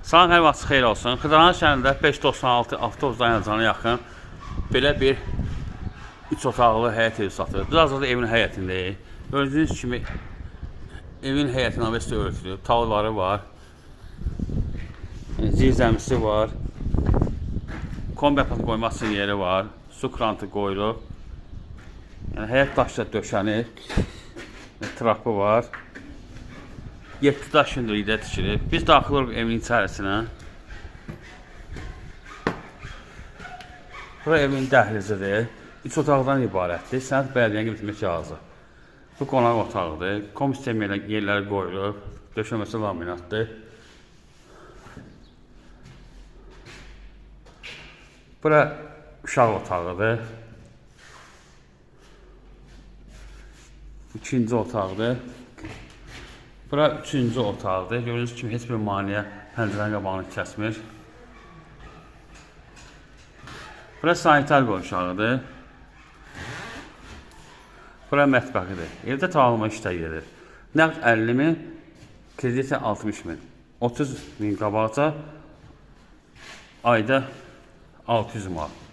Salam, hər vaxt xeyir olsun. Xırdalan şəhərində 596 avtobus dayanacağına yaxın belə bir 3 otaqlı həyət evi satılır. Biz hazırda evin həyətindəyik. Gördüyünüz kimi evin həyəti naveslə örtülüb, talları var. Yəni, zirzəmisi var. Kombi aparatı qoymaq üçün yeri var. Su krantı qoyulub. Yəni həyət daşla döşənib. Trapı var. 7 daş hündürlükdə tikilib. Biz daxil oluruq evin içərisinə. Bura evin dəhlizidir. 3 otaqdan ibarətdir. Sənəd bələdiyyənin bitmiş kağızı. Bu qonaq otağıdır. Kom sistemi ilə yerləri qoyulub. Döşəməsi laminatdır. Bura uşaq otağıdır. İkinci otaqdır. Bura üçüncü otaqdır. Gördüyünüz kimi heç bir maneə pəncərənin qabağını kəsmir. Bura sanitar qovşağıdır. Bura mətbəxidir. Evdə tamamlama işlər gedir. Nəqd 50 min, kredit 60 min. 30 min qabaqca, ayda 600 manat.